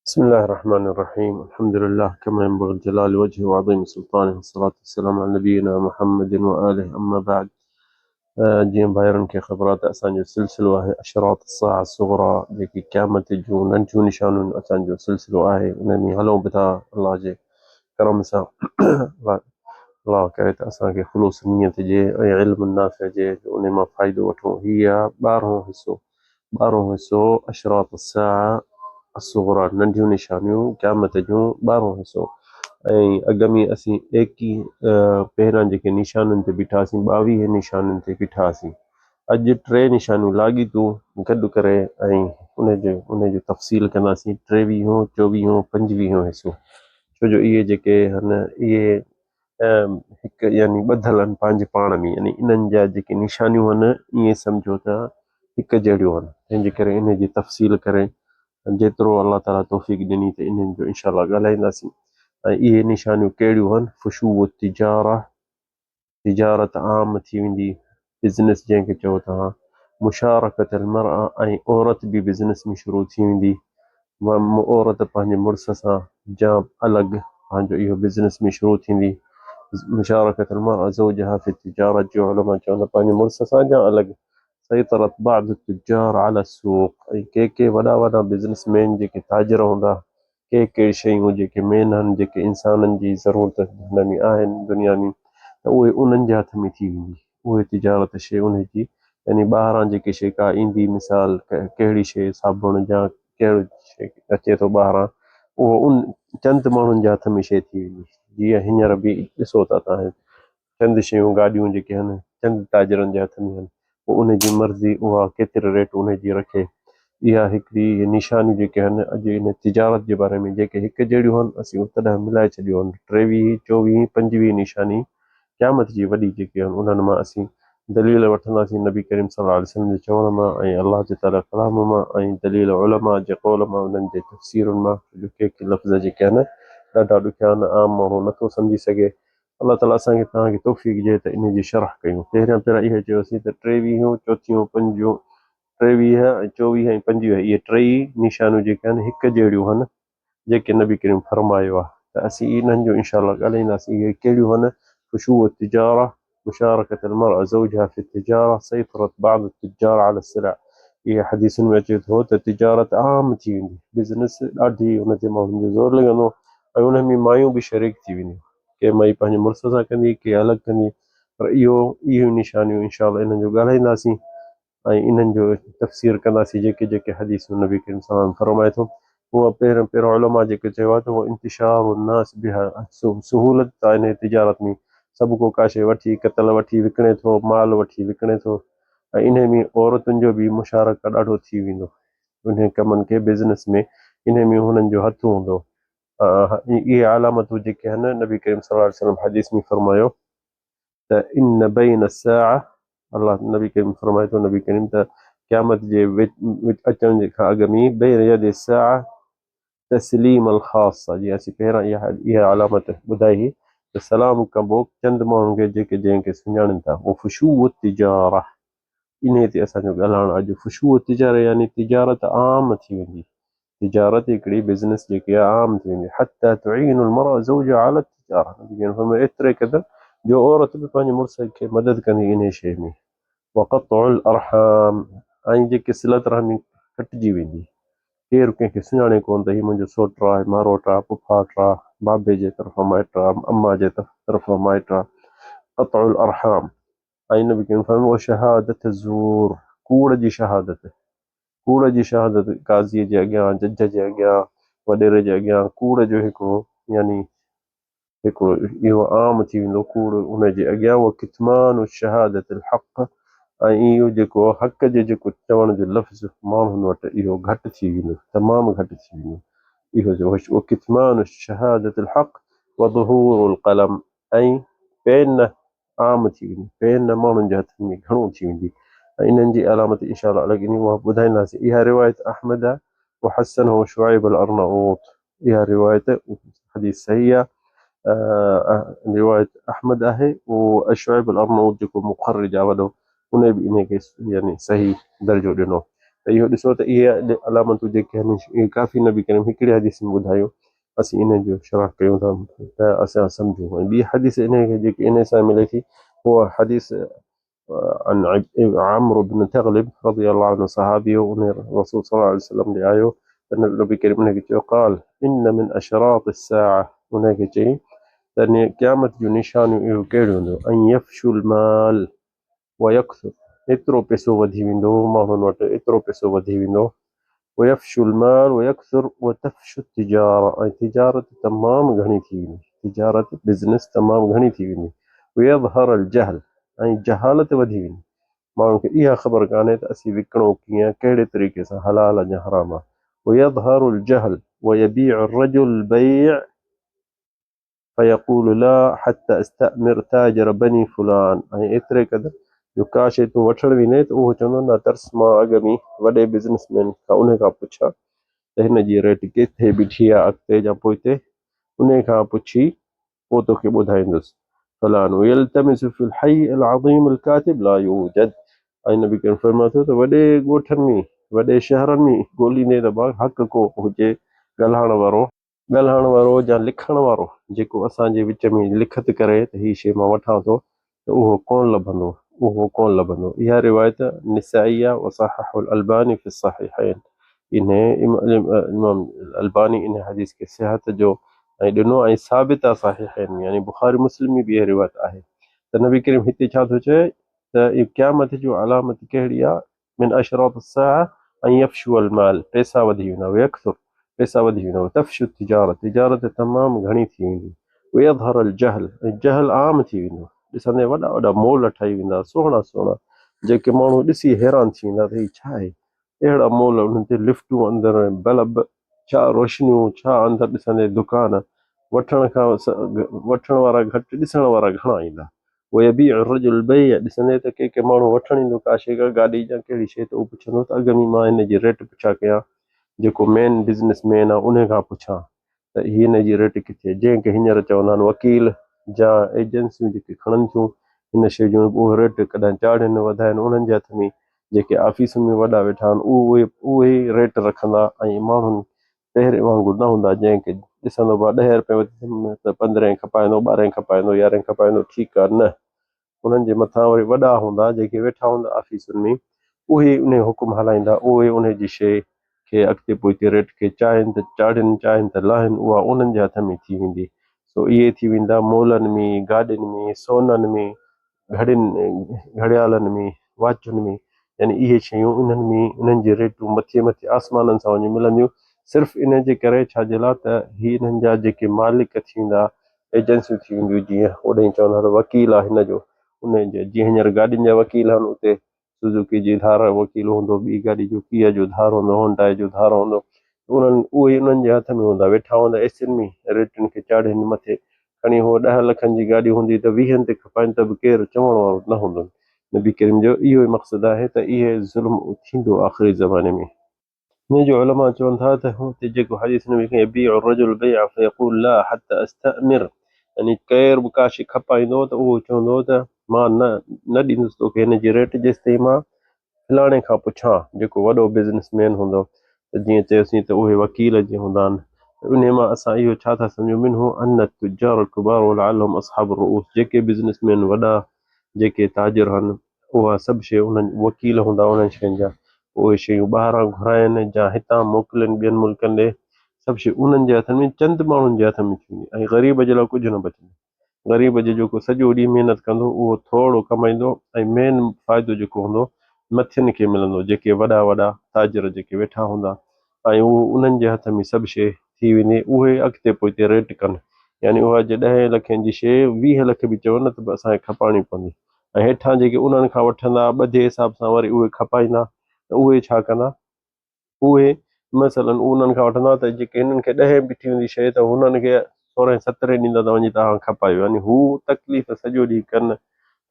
بسم الله الرحمن الرحيم الحمد لله كما ينبغي لجلال وجهه وعظيم سلطانه والصلاة والسلام على نبينا محمد وآله أما بعد. جيئن ڀائرن کي خبر آهي ته اسان جو سلسلو آهي اشراط الساعة الصغرى، جيڪي قيامت جون ننڍيون نشانيون اسان جو سلسلو آهي، ان ۾ هلون به ٿا الله جي ڪرم سان. الله ڪري ته اسان کي خلوص نيت جي ۽ علم نافع جي جو ان مان فائدو وٺون. هي آهي ٻارهون حصو، ٻارهون حصو اشراط الساعة الصغرى، ننڍيون نشانيون قيامت جون، ٻارهون حصو. ۽ اڳ ۾ اسين ايڪيهه پهريان جيڪي نشانين تي بيٺاسين، ٻاويهه نشانين تي بيٺاسين. اڄ ٽي نشانيون لاڳيتون گڏ ڪري ۽ ان جو تفصيل ڪنداسين، ٽيويهون، چوويهون، پنجويهون حصو، ڇو جو اهي جيڪي هن اهي هڪ يعني ٻڌل آهن پنهنجي پاڻ ۾، يعني انهن جا جيڪي نشانيون آهن ائين سمجهو ته هڪ جهڙيون آهن، تنهن جي ڪري انهي جي تفصيل ڪري جيترو الله تعالي توفيق ڏني ته انهن جو انشاء الله ڳالهائينداسين. ۽ اهي نشانيون ڪهڙيون آهن؟ فشو التجاره، تجارت عام ٿي ويندي، بزنس جنهن کي چئو توهان، مشارڪت المرأة، ۽ عورت به بزنس ۾ شروع ٿي ويندي، عورت پنهنجي مڙس سان جا الڳ پنهنجو اهو بزنس ۾ شروع ٿيندي. مشارڪت المرأة زوجها في التجارة، جو علماء چون ٿا پنهنجي مڙس سان جا الڳ. سيطرت بعض التجار علي السوق، ۽ ڪي ڪي وڏا وڏا بزنس مين جيڪي تاجر هوندا، ڪي ڪي شيون جيڪي مين آهن، جيڪي انسانن جي ضرورت هن ۾ آهن دنيا ۾ ته اهي انهن جي هٿ ۾ ٿي ويندي اهي تجارت شيء انهي جي، يعني ٻاهران جيڪي شيء ڪا ايندي، مثال ڪهڙي شيء صابڻ يا ڪهڙو شيء اچي ٿو ٻاهران، اهو ان چند ماڻهن جي هٿ ۾ شيء ٿي ويندي. جيئن هينئر به ڏسو ٿا تان چند شيون گاڏيون جيڪي آهن چند تاجرن جي هٿ ۾ آهن، پوء ان جي مرضي اها ڪيتري ريٽ ان جي رکي. اها هڪڙي نشانيون جيڪي آهن اڄ ان تجارت جي باري ۾ جيڪي هڪ جهڙيون آهن اسين اهي تڏهن ملائي ڇڏيون آهن. ٽيويهه، چوويهه، پنجويهه نشاني قيامت جي وڏي جيڪي آهن انهن مان اسين دليل وٺنداسين نبي ڪريم صلي الله عليه وسلم جي چوڻ مان ۽ الله جي تعالي ڪلام مان ۽ دليل علماء جي قول مان انهن جي تفسيرن مان، ڇو جو ڪي ڪي لفظ جيڪي آهن ڏاڍا ڏکيا آهن، عام ماڻهو نٿو سمجهي سگهي. الله تعالي اسان کي توهان کي توفيق ڏئي ته انهي جي شرح ڪيون. پهريان پهريان اهو چيوسين ته ٽيويهون، چوٿيون، پنجون، ٽيويهه ۽ چوويهه ۽ پنجويهه اهي ٽيئي نشانيون جيڪي آهن هڪ جهڙيون آهن جيڪي نبي ڪريم فرمايو آهي ته اسين انهن جو انشاء الله ڳالهائينداسين اهي ڪهڙيون آهن. فشو التجاره، مشارڪة المرأة زوجها في التجارة، سيطرة بعض التجار على السلع. اهي حديثن ۾ اچي ٿو ته تجارت عام ٿي ويندي، بزنس ڏاڍي ان تي ماڻهن جو زور لڳندو ۽ ان ۾ مايون به شريڪ ٿي وينديون. ڪي مائي پنهنجي مڙس سان ڪندي، ڪي الڳ ڪندي، پر اهو اهيون نشانيون انشاء الله انهن جو ڳالهائينداسين ۽ انهن جو تفسير ڪنداسين جيڪي جيڪي حديثون نبي ڪريم صلي الله عليه وسلم فرمائي ٿو. هو پهريون پهريون علماء جيڪي چيو آهي ته هو انتشار الناس بها، سهولت آهي انهي تجارت ۾، سڀ ڪو ڪا شيء وٺي، قتل وٺي وڪڻي ٿو، مال وٺي وڪڻي ٿو ۽ انهي ۾ عورتن جو به مشارڪه ڏاڍو ٿي ويندو انهي ڪمن کي بزنس ۾ انهي ۾ هنن جو هٿ هوندو. اهي علامتون جيڪي آهن نبي ڪريم صلي الله عليه وسلم حديث ۾ فرمايو ته ان بين الساعه، الله نبي ڪريم فرمائي ٿو نبي ڪريم ته قيامت جي وچ اچڻ کان اڳ ۾ بين يدي الساعه تسليم الخاصه، جيئن اسين پهريان اها علامت ٻڌائي هئي ته سلام ڪبو چند ماڻهن کي جيڪي جنهن کي سڃاڻن ٿا. وفشو التجاره، انهي تي اسان جو ڳالهائڻ اڄ. فشو التجاره يعني تجارت عام ٿي ويندي، تجارت هڪڙي بزنس جيڪي آهي عام ٿي ويندي. حتي تعين المرأة زوجها علي التجاره، نبي ڪريم فرمايو ايتري قدر جو عورت به پنهنجي مڙس کي مدد ڪندي انهي شيء ۾. وقطع الارحام، ۽ جيڪي صلت رحمي ڪٽجي ويندي، ڪير ڪنهن کي سڃاڻي ڪونه ته هي منهنجو سوٽ آهي، ماروٽ آهي، پڦاٽ آهي، بابي جي طرفان مائٽ آهي، اما جي طرفان مائٽ آهي. قطع الارحام، ۽ نبي ڪريم فرمايو وشهادت الزور، ڪوڙ جي شهادت، ڪوڙ جي شهادت قاضيء جي اڳيان، جج جي اڳيان، وڏيري جي اڳيان ڪوڙ جو هڪڙو يعني هڪڙو اهو عام ٿي ويندو ڪوڙ ان جي اڳيان. وڪتمان الشهادة الحق، ۽ اهو جيڪو حق جي جيڪو چوڻ جو لفظ ماڻهن وٽ اهو گهٽ ٿي ويندو، تمام گهٽ ٿي ويندو اهو جو وڪتمان الشهادة الحق وظهور القلم، ۽ پين عام ٿي ويندي، پين ماڻهن جي هٿن ۾ گهڻو ٿي ويندي ۽ انهن جي علامت انشاء الله الڳ ايندي اها ٻڌائينداسين. اها روايت احمد وحسنه شعيب الارناؤط، اها روايت حديث صحيح آهي، روايت احمد آهي او شعيب الارناؤط جيڪو مخرج آهي وڏو ان به انهي کي يعني صحيح درجو ڏنو. ته اهو ڏسو ته اهي علامتون جيڪي آهن اهي ڪافي نبي ڪريم هڪڙي حديث ۾ ٻڌايون اسين انهن جو شرح ڪيون ٿا ته اسان سمجهون ۽ ٻي حديث انهي کي جيڪي انهي سان ملي ٿي اها حديث عن عمرو بن تغلب رضي الله عنه صحابي هو انهي رسول صلي الله عليه وسلم ڏي آيو ته نبي ڪريم انهي کي چيو قال ان من اشراط الساعه انهي کي چئي ته قيامت جون نشانيون اهو ڪهڙيون هونديون ان يفشو المال ويڪثر ايترو پئسو وڌي ويندو ماڻهن وٽ ايترو پئسو وڌي ويندو ويفشو المال ويڪثر وتفشو التجارة ۽ تجارت تمام گهڻي ٿي ويندي تجارت بزنس تمام گهڻي ٿي ويندي ويظهر الجهل ۽ جهالت وڌي ويندي ماڻهن کي اها خبر ڪانهي ته اسين وڪڻو ڪيئن ڪهڙي طريقي سان حلال يا حرام آهي ويظهر الجهل ويبيع الرجل البيع فيقول لا حتي استأمر تاجر بني فلان ۽ ايتري قدر جو ڪا شيء تون وٺڻ ويندين ته اهو چوندو نه ترس مان اڳ ۾ وڏي بزنس مين کان انهي کان پڇان ته هن جي ريٽ ڪٿي بيٺي آهي اڳتي يا پوئتي انهي کان پڇي پوء توکي ٻڌائيندس فلان ويلتمس في الحي العظيم الڪاتب لا يوجد ۽ نبي ڪريم فرمائي ٿو ته وڏي ڳوٺن ۾ وڏي شهرن ۾ ڳوليندين ته ڀاء حق ڪو هجي ڳالهائڻ وارو ڳالهائڻ وارو يا لکڻ وارو جيڪو اسان جي وچ ۾ لکت ڪري ته هي شيء مان وٺان ٿو ته اهو ڪونه لڀندو، اهو ڪونه لڀندو. اها روايت نسائي آهي وصححه الالباني في الصحيحين انهي امام الباني انهي حديث کي صحت جو ۽ ڏنو ۽ ثابت آهي صحيحين ۾ يعني بخاري مسلم ۾ به اها روايت آهي ته نبي ڪريم هتي ڇا ٿو چئي ته قيامت جون علامت ڪهڙي آهي من اشراط الساعه ان يفشو المال پئسا وڌي ويندا ويڪثر پئسا وڌي ويندا وتفشو التجاره تجارت تمام گهڻي ٿي ويندي ويظهر الجهل ۽ جهل عام ٿي ويندو ڏسندي وڏا وڏا مول ٺهي ويندا سهڻا سهڻا جيڪي ماڻهو ڏسي حيران ٿي ويندا ته هي ڇا آهي اهڙا مول انهن تي لفٽون اندر بلب ڇا روشنيون ڇا اندر ڏسندي دڪان وٺڻ کان وٺڻ وارا گهٽ ڏسڻ وارا گهڻا ايندا. ويبيع الرجل البيع ڏسندي ته ڪي ڪي ماڻهو وٺڻ ايندو ڪا شيء ڪا گاڏي يا ڪهڙي شيء ته اهو پڇندو ته اڳ ۾ مان هن جي ريٽ پڇا ڪيان جيڪو مين بزنس مين آهي انهي کان پڇان ته هن جي ريٽ ڪٿي آهي جنهن کي هينئر چوندا آهن وڪيل جا ايجنسيون جيڪي کڻن ٿيون هن شيء جون اهي ريٽ ڪڏهن چاڙهين وڌائين انهن جي هٿ ۾ جيڪي آفيسن ۾ وڏا ويٺا آهن اهي اهي ريٽ رکندا ۽ ماڻهن پهرين وانگر نه هوندا جنهن کي ڏسندو ڀا ڏهين رپئي وڌي ته پندرهين کپائيندو ٻارهين کپائيندو يارهين کپائيندو ٺيڪ آهي نه انهن جي مٿان وري وڏا هوندا جيڪي ويٺا هوندا آفيسن ۾ اهي انهي حڪم هلائيندا اهي انهي جي شيء کي اڳتي پوئتي ريٽ کي چاهين ته چاڙهين چاهين ته لاهين اها انهن جي هٿ ۾ ٿي ويندي سو اهي ٿي ويندا مولن ۾ گاڏين ۾ سونن ۾ گهڙين گهڙيالن ۾ واچن ۾ يعني اهي شيون انهن ۾ انهن جي ريٽون مٿي مٿي آسمانن سان وڃي ملنديون صرف انهي جي ڪري ڇا جي لاء ته هي انهن جا جيڪي مالڪ ٿيندا ايجنسيون ٿي وينديون جيئن اوڏانهن چوندا ته وڪيل آهي هن جو ان جي جيئن هينئر گاڏين جا وڪيل آهن اتي سوزوڪي جي ڌار وڪيل هوندو ٻي گاڏي جو ڪيا جو ڌار هوندو هونڊائي جو ڌار هوندو انهن اهي انهن جي هٿ ۾ هوندا ويٺا هوندا ايسين ۾ ريٽن کي چاڙهين مٿي کڻي هو ڏهه لکن جي گاڏي هوندي ته ويهن تي کپائين ته به ڪير چوڻ وارو نه هوندو نبي ڪريم جو اهو ئي مقصد آهي ته اهي ظلم ٿيندو آخري زماني ۾ انهيء جو علماء چون ٿا ته هتي جيڪو حديث نبي ڪريم يبيع الرجل البيع فيقول لا حتي استأمر يعني ڪير به ڪا شيء کپائيندو ته اهو چوندو ته مان نه نه ڏيندس توکي هن جي ريٽ جيستائين مان فلاڻي کان پڇان جيڪو وڏو بزنس مين هوندو ته جيئن چيوسين ته اهي وڪيل جي هوندا آهن ته انهيء مان اسان اهو ڇا ٿا سمجهون منه ان التجار الڪبار ولعلهم اصحاب الرؤوس جيڪي بزنس مين وڏا جيڪي تاجر هن اها سڀ شيء انهن وڪيل هوندا انهن شين جا اهي شيون ٻاهران گهرائين يا هتان موڪلين ٻين ملڪن ڏي سڀ شيء انهن جي هٿن ۾ چند ماڻهن جي هٿ ۾ ٿي ويندي ۽ غريب جي لاء ڪجهه نه بچندو غريب جي جيڪو سڄو ڏينهن محنت ڪندو اهو ٿورڙو ڪمائيندو ۽ مين فائدو جيڪو هوندو مٿين کي ملندو جيڪي وڏا وڏا تاجر جيڪي ويٺا هوندا ۽ اهو انهن جي هٿ ۾ سڀ شيء ٿي ويندي، اهي اڳتي پوئتي ريٽ ڪن، يعني اها جي ڏهين لکين جي شيء 20 لک به چون نه ته به اسان کي کپائڻي پوندي ۽ هيٺان جيڪي انهن کان وٺندا ٻڌي حساب سان وري اهي کپائيندا ته اهي ڇا ڪندا اهي مثلاً انهن کان وٺندا ته جيڪي هنن کي ڏهين بيٺي هوندي شيء ته هنن کي سورهين سترهين ڏيندا ته وڃي توهان کپايو يعني هو تڪليف سڄو ڏينهن ڪن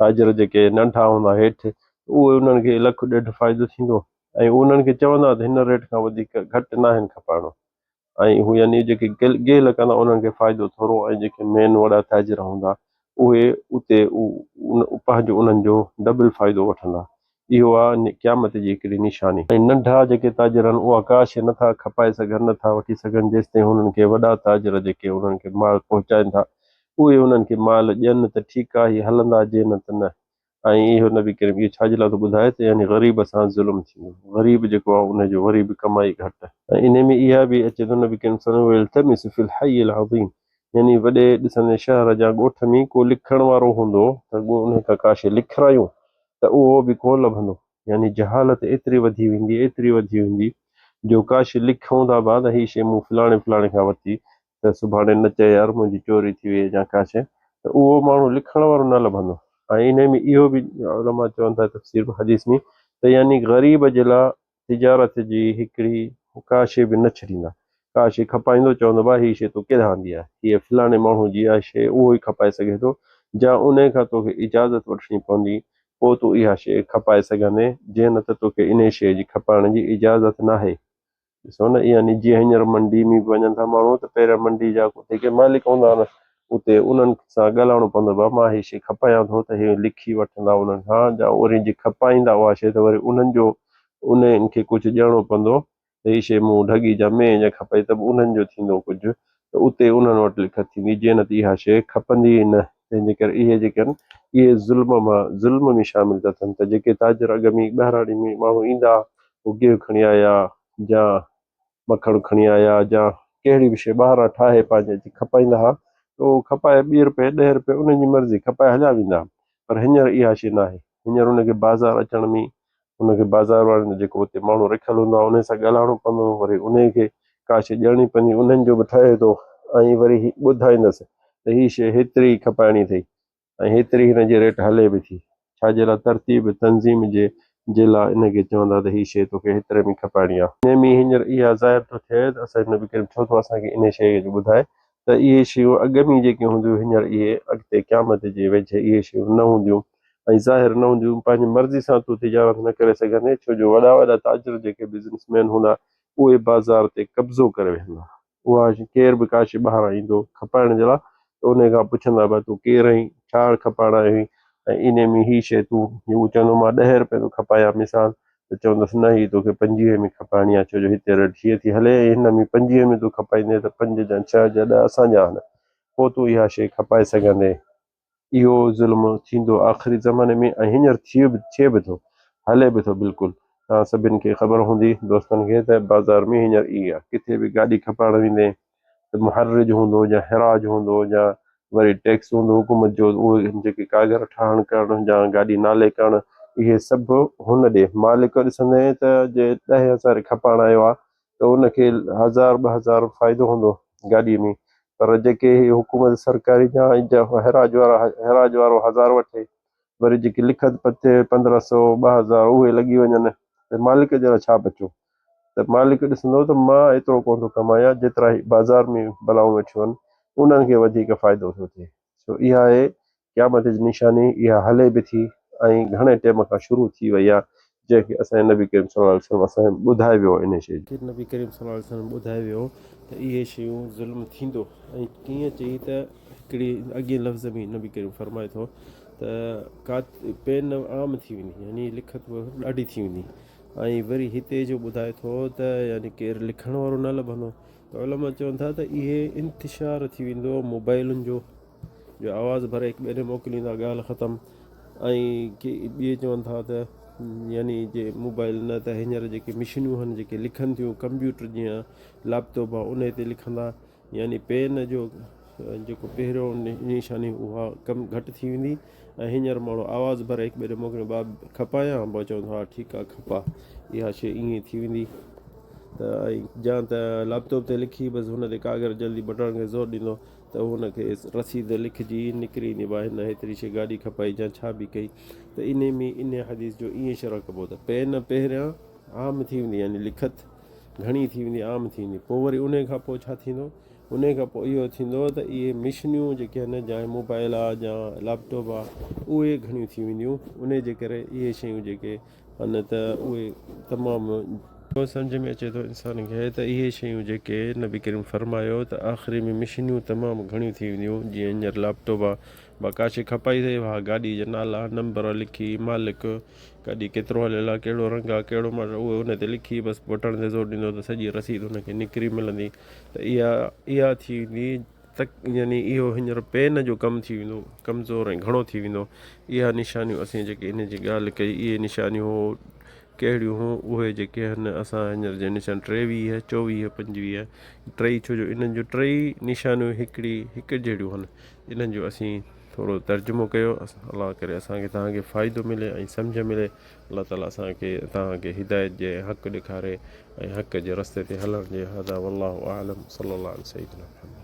تاجر جيڪي ننڍا هوندا هيٺ اهي انهن کي لک ڏيڍ فائدو ٿيندو. ۽ انهن کي چوندا ته هن ريٽ کان وڌيڪ گهٽ ناهن کپائڻو ۽ هو يعني جيڪي گيهه لڳندا انهن کي فائدو ٿورو ۽ جيڪي مين وڏا تاجر هوندا اهي اتي پنهنجو انهن جو ڊبل فائدو وٺندا. اهو آ قيامت جي هڪڙي نشاني. ۽ ننڍا جيڪي تاجر آهن اها ڪا شيء نٿا کپائي سگهن، نٿا وٺي سگهن جيستائين هنن کي وڏا تاجر جيڪي انهن کي مال پهچائين ٿا اهي انهن کي مال ڏين ته ٺيڪ آ هي هلندا جي نه ته نه. ۽ اهو نبي ڪريم اهو ڇا جي لاء ٿو ٻڌائي ته يعني غريب سان ظلم ٿيندو غريب جيڪو آ ان جو وري به ڪمائي گهٽ. ۽ انهي ۾ اها به اچي ٿو نبي ڪريم صلي الله عليه وسلم والتمس في الحي العظيم يعني وڏي ڏسندي شهر جا ڳوٺ ۾ ڪو لکڻ وارو هوندو ته انهي کان ڪا شيء لکرايون ته اهو به ڪونه لڀندو. يعني جهالت ايتري وڌي ويندي، ايتري وڌي ويندي جو ڪا شيء لکون ٿا ڀا ته هي شيء مون فلاڻي فلاڻي کان ورتي ته سڀاڻي نه چئي يار منهنجي چوري ٿي وئي يا ڪا شيء ته اهو ماڻهو لکڻ وارو نه لڀندو. ۽ انهي ۾ اهو به علماء چون ٿا تفسير ۾ حديث ۾ ته يعني غريب جي لاء تجارت جي هڪڙي ڪا شيء به نه ڇڏيندا. ڪا شيء کپائيندو، چوندو ڀاء هيء شيء تو ڪيڏانهن آندي آهي؟ هيء فلاڻي ماڻهوء جي آهي شيء، اهو ئي کپائي سگهي ٿو، جا انهيء کان توکي اجازت وٺڻي پوندي، پوء تون اها شيء کپائي سگهندين، جي نه ته توکي انهيء شيء جي کپائڻ جي اجازت ناهي. ڏسو نه، يعني جيئن هينئر منڊي ۾ به وڃن ٿا ماڻهو ته پهريان منڊي جا جيڪي مالڪ هوندا آهن، اتي انهن سان ڳالهائڻو پوندو ڀاء مان هي شيء کپايان ٿو ته هي لکي وٺندا انهن کان جا وري جي کپائيندا اها شيء ته وري انهن جو انهن کي ڪجهه ڏيڻو پوندو ته هي شيء مون ڍڳي جا مينهن جا کپائي ته به انهن جو ٿيندو ڪجهه ته اتي انهن وٽ لکت ٿيندي جي نه ته اها شيء کپندي ئي نه تنهن جي ڪري اهي جيڪي آهن اهي ظلم مان ظلم ۾ شامل ٿا ٿين ته جيڪي تاجر اڳ ۾ ٻهراڙي ۾ ماڻهو ايندا هو گيهه کڻي آيا جا مکڻ کڻي آيا جا ڪهڙي به شيء ٻاهران ٺاهي پنهنجي اچي کپائيندا ها ته اهو کپائي ٻي رپئي ڏهه رپئي انهن جي مرضي کپائي هليا ويندا ها پر هينئر اها شيء ناهي هينئر ان کي بازار اچڻ ۾ ان کي بازار وارن جو جيڪو اتي ماڻهو رکيل هوندو آهي ان سان ڳالهائڻو پوندو وري ان کي ڪا شيء ڏيڻي پوندي انهن جو به ٺهي ٿو ۽ وري ٻڌائيندس ته هي شيء هيتري کپائڻي اٿئي ۽ هيتري هن جي ريٽ هلي به ٿي، ڇا جي لاء ترتيب تنظيم جي جي لاء ان کي چوندا ته هي شيء توکي هيتري ۾ کپائڻي آهي. انهيء ۾ هينئر اها ظاهر ٿو ٿئي ته اسان جو نبي ڪريم ڇو ٿو اسان کي انهيء شيء جو ٻڌائي ته اهي شيون اڳ ۾ جيڪي هونديون هينئر اهي اڳتي قيامت جي ويجهي اهي شيون نه هونديون ۽ ظاهر نه هونديون پنهنجي مرضي سان تون تجارت نه ڪري سگهندين ڇو جو وڏا وڏا تاجر جيڪي بزنس مين هوندا اهي بازار تي قبضو ڪري ويهندا. اها ڪير به ڪا شيء ٻاهران ايندو کپائڻ جي لاء ته انهي کان پڇندا ڀاء تون ڪير آهين ڇا کپائڻ آيو آهين ۽ انهي ۾ هي شيء تون هو چوندو مان ڏهين رپئي ٿو کپايان مثال ته چوندس نه هي توکي پنجويهين ۾ کپائڻي آهي ڇو جو هتي ريٽ هيئن ٿي هلي ۽ هن ۾ پنجويهين ۾ تون کپائيندين ته پنج جا ڇهه جا ڏهه اسان جا آهن پوء تون اها شيء کپائي سگهندين. اهو ظلم ٿيندو آخري زماني ۾ ۽ هينئر ٿئي به ٿئي به ٿو هلي به ٿو بلڪل توهان سڀن کي خبر هوندي دوستن کي ته بازار ۾ هينئر ائين آهي ڪٿي به گاڏي کپائڻ ويندين ته محرج هوندو يا حراج هوندو يا وري ٽيڪس هوندو حڪومت جو اهي جيڪي ڪاغر ٺاهڻ ڪرڻ يا گاڏي نالي ڪرڻ اهي سڀ هن ڏي مالڪ ڏسندين ته جي ڏهين هزارين کپائڻ آيو آهي ته ان کي هزار 2000 فائدو هوندو گاڏي ۾ پر جيڪي هي حڪومت سرڪاري جا حراج وارا حراج وارو هزار وٺي وري جيڪي لکت پتي 1500 2000 اهي لڳي وڃن ته مالڪ جي لاء ڇا بچو ته مالڪ ڏسندو ته مان ايترو ڪونه ٿو ڪمايان جيترا هي بازار ۾ بلائون ويٺيون آهن انهن کي وڌيڪ فائدو ٿو ٿئي سو اها آهي قيامت جي نشاني اها هلي به ٿي ۽ گهڻي ٽيم کان شروع ٿي وئي آهي جنهن کي اسان جي نبي ڪريم صلي الله عليه وسلم اسان کي ٻڌائي ويو انهي شيء جي. نبي ڪريم صلي الله عليه وسلم ٻڌائي ويو ته اهي شيون ظلم ٿيندو ۽ ڪيئن چئي ته هڪڙي اڳئين لفظ ۾ نبي ڪريم فرمائي ٿو ته ڪات پين عام ٿي ويندي يعني لکت ڏاڍي ٿي ويندي ۽ وري هتي جو ٻڌائي ٿو ته يعني ڪير لکڻ وارو نه لڀندو ته علماء چون ٿا ته اهي انتشار ٿي ويندو موبائلن جو جو آواز ڀري هڪ ٻئي ڏي موڪليندا ڳالهه ختم ۽ ڪي ٻئي چون ٿا ته يعني جي موبائل نه ته هينئر جيڪي مشينون آهن جيڪي لکن ٿيون ڪمپيوٽر جيئن ليپٽاپ آهي ان تي لکندا يعني پين جو جيڪو پهريون نشاني اها ڪم گهٽ ٿي ويندي ۽ هينئر ماڻهو آواز ڀري هڪ ٻئي ڏي موڪليندو باب کپايان بابا چوندو ها ٺيڪ آهي کپا اها شي ائين ٿي ويندي ته ۽ جا ته ليپٽاپ تي لکي بس هن تي ڪاغر جلدي بٽڻ کي زور ڏيندو ته هن کي رسيد لکجي نڪري ايندي ڀاء هن هيتري شي گاڏي کپائي جا ڇا به ڪئي ته انهي ۾ انهي حديث جو ائين شرح ڪبو ته پين پهريان عام ٿي ويندي يعني لکت گهڻي ٿي ويندي عام ٿي ويندي پوء وري انهي کان پوء ڇا ٿيندو انهي کان پوء اهو ٿيندو ته اهي مشنيون جيڪي آهن جا موبائل آ جا ليپٽاپ آ اهي گهڻيون ٿي وينديون انهي جي ڪري اهي شيون جيڪي آهن ته اهي تمام. اهو سمجهه ۾ اچي ٿو انسان کي ته اهي شيون جيڪي نبي ڪريم فرمايو ته آخري ۾ مشينيون تمام گهڻيون ٿي وينديون جيئن هينئر ليپ ٽاپ آ با ڪا شي کپائي اٿئي اها گاڏي جا نالا نمبر لکي مالڪ گاڏي ڪيترو هليل آ ڪهڙو رنگ آ ڪهڙو ماڊل اهو ان تي لکي بس بٽڻ تي زور ڏيندو ته سڄي رسيد ان کي نڪري ملندي ته اها اها ٿي ويندي تڪ يعني اهو هينئر پين جو ڪم ٿي ويندو ڪمزور ۽ گهڻو ٿي ويندو اها نشانيون اسين جيڪي ان جي ڳالهه ڪئي اهي نشانيون ڪهڙيون هون اهي جيڪي هن اسان هينئر جي نشان 23، 24، 25 ٽئي ڇو جو انهن جون ٽئي نشانيون هڪڙي هڪ جهڙيون هن انهن جو اسين ٿورو ترجمو ڪيو الله ڪري اسان کي توهان کي فائدو ملي ۽ سمجهه ملي الله تعالي اسان کي توهان کي هدايت جي حق ڏيکاري ۽ حق جي رستي تي هلڻ جي هذا والله اعلم صلي الله علي سيدنا محمد.